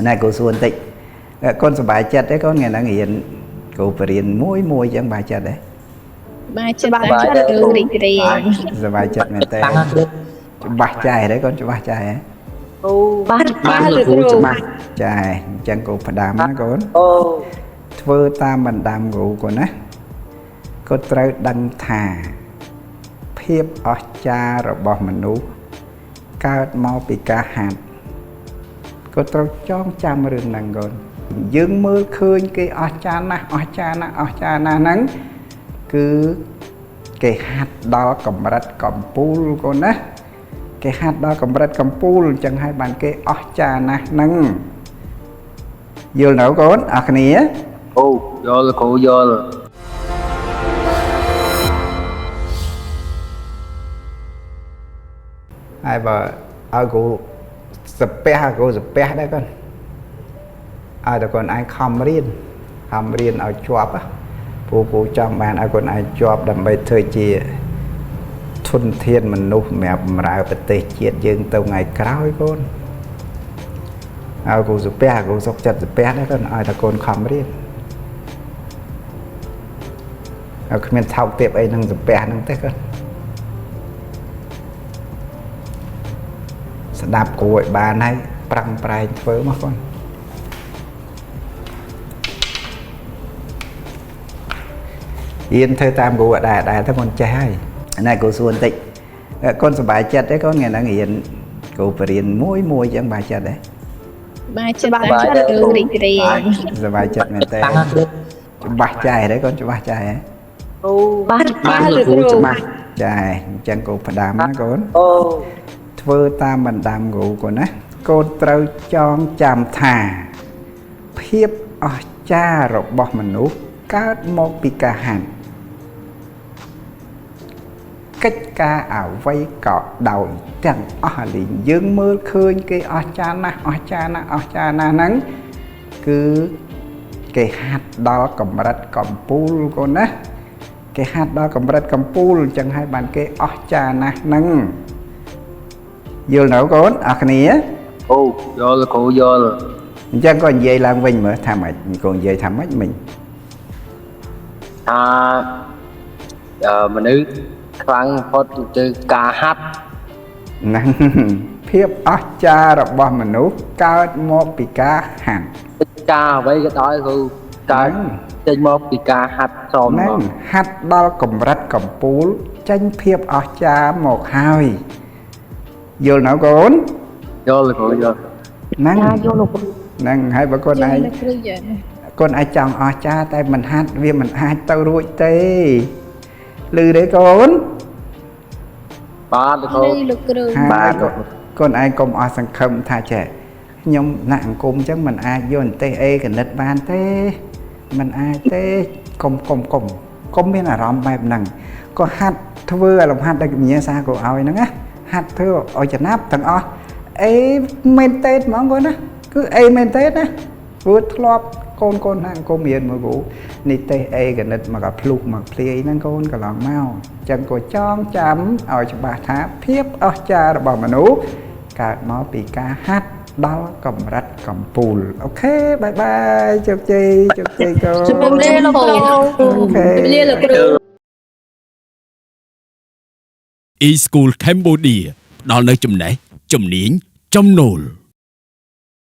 ណែគ្រូសួរបន្តិចកូនសប្បាយចិត្តទេកូនថ្ងៃហ្នឹងរៀនគ្រូបរៀនមួយមួយអញ្ចឹងបាយចិត្តទេ បាយចិត្តតាគ្រូរីករាយ សប្បាយចិត្តមែនតើច្បាស់ចែទេកូនច្បាស់ចែហ៎ អូ បាទ បាទ លោកគ្រូ លោកគ្រូច្បាស់ ចែអញ្ចឹងគ្រូផ្ដាំណាកូន អូ ធ្វើតាមបណ្ដាំគ្រូកូនណាក៏ត្រូវដឹងថាភាពអស្ចារ្យរបស់មនុស្សកើតមកពីការហាត់ក៏ត្រូវចងចាំរឿងហ្នឹងកូនយើងមើលឃើញគេអស្ចារ្យណាស់អស្ចារ្យណាស់អស្ចារ្យណាស់ហ្នឹងគឺគេហាត់ដល់កម្រិតកំពូលកូនណាគេហាត់ដល់កម្រិតកំពូលអញ្ចឹងហើយបានគេអស្ចារ្យណាស់ហ្នឹងយល់នៅកូនអស់គ្នា អូយល់លោកគ្រូយល់ ហើយបើឲ្យគ្រូសាពះគ្រូសាពះដែរកូនឲ្យតែកូនឯងខំរៀនខំរៀនឲ្យជាប់ព្រោះគ្រូចង់បានឲ្យកូនឯងជាប់ដើម្បីធ្វើជាធនធានមនុស្សសម្រាប់បម្រើប្រទេសជាតិយើងទៅថ្ងៃក្រោយកូនឲ្យគ្រូសាពះគ្រូសុខចិត្តសាពះដែរកូនឲ្យតែកូនខំរៀនឲ្យគ្មានថោកទាបអីនឹងសាពះហ្នឹងទេកូនស្ដាប់គ្រូឲ្យបានហើយប្រឹងប្រែងធ្វើមកកូនរៀនធ្វើតាមគ្រូអត់ដែរដែរទៅកូនចេះហើយណែគ្រូសួរបន្តិចកូនសប្បាយចិត្តទេកូនថ្ងៃហ្នឹងរៀនគ្រូបរៀនមួយមួយអញ្ចឹងបាយចិត្តទេ បាយចិត្តតាគ្រូរីករាយ សប្បាយចិត្តមែនតើច្បាស់ចែទេកូនច្បាស់ចែហ៎ អូ បាទ បាទ លោក លោកគ្រូ គ្រូច្បាស់ ចែអញ្ចឹងគ្រូផ្ដាំណាកូន អូ ធ្វើតាមបណ្ដាំគ្រូកូនណាកូនត្រូវចងចាំថាភាពអស្ចារ្យរបស់មនុស្សកើតមកពីការហាត់កិច្ចការអ្វីក៏ដោយទាំងអស់លីងយើងមើលឃើញគេអស្ចារ្យណាស់អស្ចារ្យណាស់អស្ចារ្យណាស់ហ្នឹងគឺគេហាត់ដល់កម្រិតកំពូលកូនណាគេហាត់ដល់កម្រិតកំពូលអញ្ចឹងហើយបានគេអស្ចារ្យណាស់ហ្នឹងយល់នៅកូនអស់គ្នា អូយល់លោកគ្រូយល់ អញ្ចឹងក៏និយាយឡើងវិញមើលថាម៉េចកូននិយាយថាម៉េចមិញ ថាមនុស្សខ្លាំងបំផុតគឺការហាត់ ហ្នឹងភាពអស្ចារ្យរបស់មនុស្សកើតមកពីការហាត់ ការអ្វីក៏ដោយគឺកើតចេញមកពីការហាត់សម ហ្នឹងហាត់ដល់កម្រិតកំពូលចេញភាពអស្ចារ្យមកហើយយល់នៅកូន យល់លោកគ្រូយល់ ហ្នឹង យល់លោកគ្រូ ហ្នឹងហើយបើកូនឯង លោកគ្រូយល់ កូនឯងចង់អស្ចារ្យតែមិនហាត់វាមិនអាចទៅរួចទេឮទេកូន បាទលោកគ្រូ លោកគ្រូ បាទកូនឯងកុំអស់សង្ឃឹមថាចេះខ្ញុំណាក់អង្គមអញ្ចឹងមិនអាចយកអន្តេសអេកណិតបានទេមិនអាចទេកុំកុំកុំកុំមានអារម្មណ៍បែបហ្នឹងក៏ហាត់ធ្វើឲ្យលំហាត់ដែលវិញ្ញាសាក៏ឲ្យហ្នឹងណាហាត់ធ្វើឲ្យចំណាប់ទាំងអស់អេមែនទេហ្មងកូនណាគឺអេមែនទេណាព្រោះធ្លាប់កូនកូនណាអង្គមរៀនមកគ្រូនិទេសអេកណិតមកក៏ភ្លុះមកភ្លាយហ្នឹងកូនកន្លងមកអញ្ចឹងក៏ចងចាំឲ្យច្បាស់ថាភាពអស្ចារ្យរបស់មនុស្សកើតមកពីការហាត់ដល់កម្រិតកំពូល OK bye bye ជោគជ័យជោគជ័យកូន ជម្រាបលាលោកគ្រូ OK ជម្រាបលាលោកគ្រូ E-School Cambodia ផ្ដល់នូវចំណេះជំនាញចំណូល